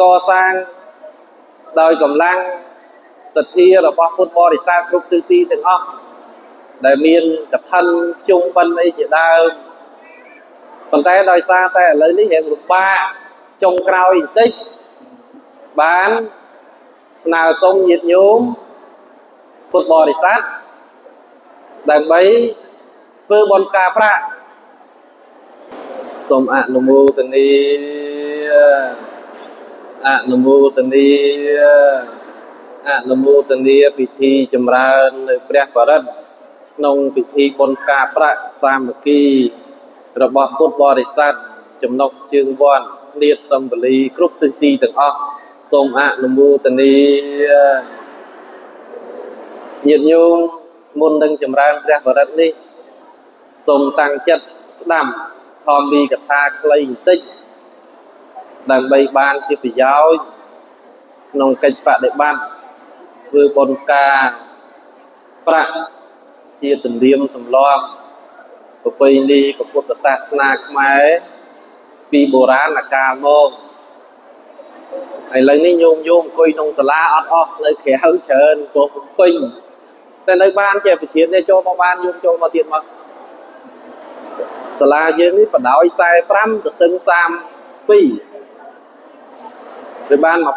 កសាងដោយកម្លាំងសទ្ធារបស់ពុទ្ធបរិស័ទគ្រប់ទិសទីទាំងអស់ដែលមានកឋិនជុំបិណ្ឌអីជាដើមប៉ុន្តែដោយសារតែឥឡូវនេះរៀងលំបាកចុងក្រោយបន្តិចបានស្នើសុំញាតិញោមពុទ្ធបរិស័ទដើម្បីធ្វើបុណ្យការប្រាក់សូមអនុមោទនាអនុមោទនាអនុមោទនាពិធីចម្រើននៅព្រះបរិត្តក្នុងពិធីបុណ្យការប្រាក់សាមគ្គីរបស់ពុទ្ធបរិស័ទចំណុកជើងវត្តលៀតសំពលីគ្រប់ទិសទីទាំងអស់សូមអនុមោទនាញាតិញោមមុននឹងចម្រើនព្រះបរិត្តនេះសូមតាំងចិត្តស្ដាប់ធម្មីកថាខ្លីបន្តិចដើម្បីបានជាប្រយោជន៍ក្នុងកិច្ចបដិបត្តិធ្វើបុណ្យការប្រាក់ជាទំនៀមទម្លាប់ប្រពៃណីពុទ្ធសាសនាខ្មែរពីបុរាណកាលមកឥឡូវនេះញោមញោមអង្គុយក្នុងសាលាអត់អស់នៅក្រៅច្រើនព្រោះពេញតែនៅបានជាប្រជានេះចូលមកបានញោមចូលមកទៀតមកសាលាយើងនេះបដោយ45ទៅទឹង32វាបាន1440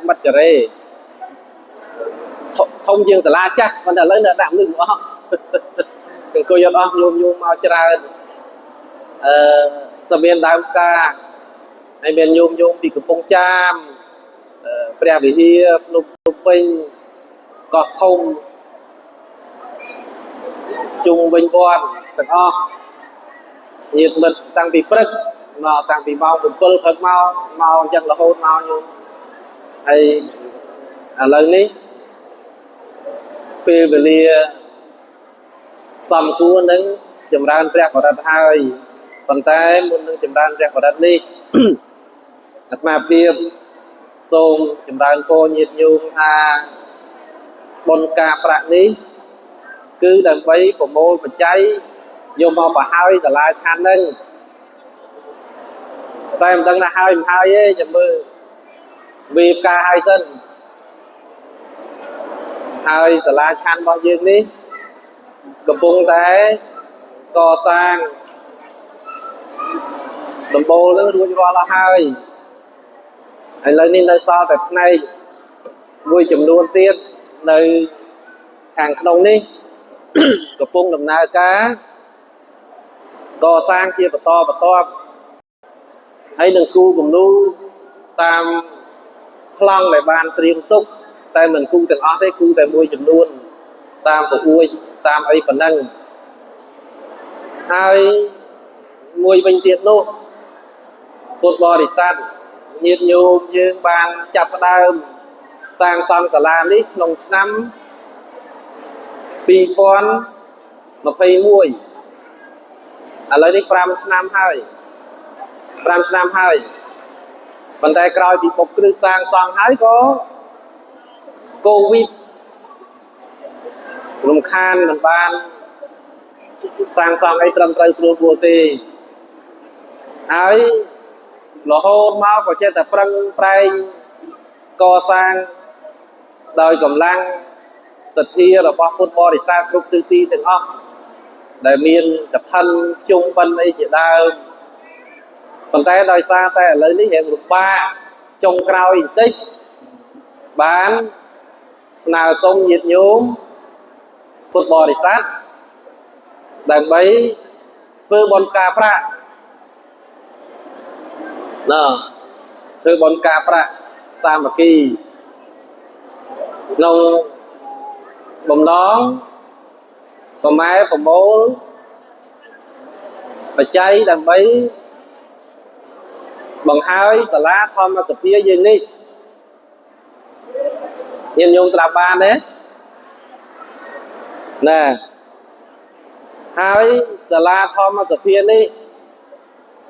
ម៉ែត្រការ៉េធំជាងសាលាចាស់ប៉ុន្តែឥឡូវនៅដាក់មនុស្សអស់អង្គុយអត់អស់ញោមញោមមកច្រើនអឺសមានដើមការហើយមានញោមញោមពីកំពង់ចាមព្រះវិហារភ្នំពេញកោះធំជុំវិញវត្តទាំងអស់ញាតិមិត្តតាំងពីព្រឹកមកតាំងពីម៉ោង7ព្រឹកមកមកអញ្ចឹងរហូតមកញោមហើយឥឡូវនេះពេលវេលាសំគួរនឹងចម្រើនព្រះបរិត្តហើយប៉ុន្តែមុននឹងចម្រើនព្រះបរិត្តនេះអាត្មាភាពសូមចម្រើនពរញាតិញោមថាបុណ្យការប្រាក់នេះគឺដើម្បីប្រមូលបច្ច័យយកមកប្រហើយសាលាឆាន់ហ្នឹងតែមិនដឹងថាហើយមិនហើយទេចាំមើលវាផ្កាហើយសិនហើយសាលាឆាន់របស់យើងនេះកំពុងតែកសាងដំបូលនឹងរួចរាល់អស់ហើយឥឡូវនេះនៅសល់តែផ្នែកមួយចំនួនទៀតនៅខាងក្នុងនេះកំពុងដំណើរការកសាងជាបន្តបន្ទាប់ហើយនឹងគូគំនូតាមប្លង់ដែលបានត្រៀមទុកតែមិនគូទាំងអស់ទេគូតែមួយចំនួនតាមពអួយតាមអីប៉ុណ្ណឹងហើយមួយវិញទៀតនោះពុទ្ធបរិស័ទញាតិញោមយើងបានចាប់ផ្ដើមសាងសង់សាលានេះក្នុងឆ្នាំ2021ឥឡូវនេះ5ឆ្នាំហើយ5ឆ្នាំហើយប៉ុន្តែក្រោយពីបុកគ្រឹះសាងសង់ហើយក៏កូវីដរំខានមិនបានសាងសង់អីត្រឹមត្រូវស្រួលបួលទេហើយរហូតមកក៏ចេះតែប្រឹងប្រែងកសាងដោយកម្លាំងសទ្ធារបស់ពុទ្ធបរិស័ទគ្រប់ទិសទីទាំងអស់ដែលមានកឋិនជុំបិណ្ឌអីជាដើមប៉ុន្តែដោយសារតែឥឡូវនេះរៀងលំបាកចុងក្រោយបន្តិចបានស្នើសុំញាតិញោមពុទ្ធបរិស័ទដើម្បីធ្វើបុណ្យការប្រាក់ណាធ្វើបុណ្យការប្រាក់សាមគ្គីក្នុងបំណងប្រម៉ែប្រមូលបច្ច័យដើម្បីបង្ហើយសាលាធម្មសភាយើងនេះញាតិញោមស្ដាប់បានទេណាហើយសាលាធម្មសភានេះ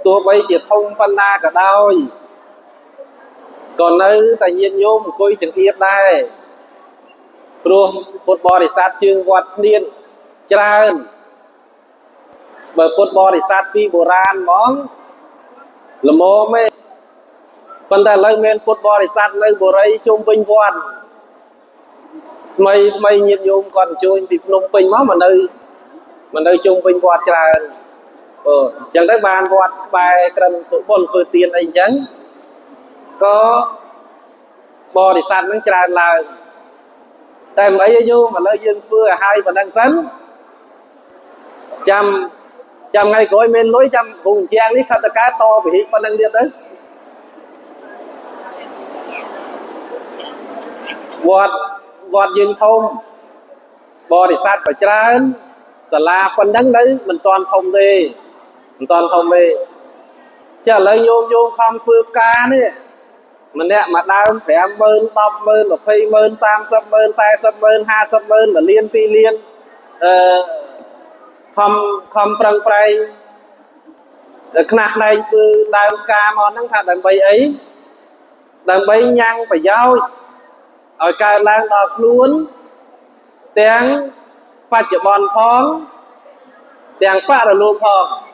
ទោះបីជាធំប៉ុណ្ណាក៏ដោយក៏នៅតែញាតិញោមអង្គុយចង្អៀតដែរព្រោះពុទ្ធបរិស័ទជើងវត្តភ្នៀនច្រើនបើពុទ្ធបរិស័ទពីបុរាណហ្មងល្មមឯង ប៉ុន្តែឥឡូវមានពុទ្ធបរិស័ទនៅបុរីជុំវិញវត្តថ្មីថ្មីញាតិញោមគាត់អញ្ជើញពីភ្នំពេញមកមកនៅមកនៅជុំវិញវត្តច្រើន អឺអញ្ចឹងទៅបានវត្តក្បែរក្រិនធ្វើបុណ្យធ្វើទានអីអញ្ចឹងក៏បរិស័ទនឹងច្រើនឡើងតែមិនអីទេញោមឥឡូវយើងធ្វើឲ្យហើយប៉ុណ្ណឹងសិនចាំចាំថ្ងៃក្រោយមានលុយចាំគ្រូជាងនេះខិតតកែតវិហិប៉ុណ្ណឹងទៀតទៅវត្តវត្តយើងធំបរិស័ទប្រច្រើនសាលាប៉ុណ្ណឹងនៅមិនទាន់ធំទេមិនទាន់ធំទេចាឥឡូវញោមញោមខំធ្វើផ្កានេះម្នាក់មួយដើម50000 100000 200,000 300,000 400,000 500,000 1លាន2លានអឺខំខំប្រឹងប្រែងខ្នះខ្នែងធ្វើដើមផ្កាមកហ្នឹងថាដើម្បីអីដើម្បីញ៉ាំងប្រយោជន៍ឲ្យកើតឡើងដល់ខ្លួនទាំងបច្ចុប្បន្នផងទាំងបរលោកផង។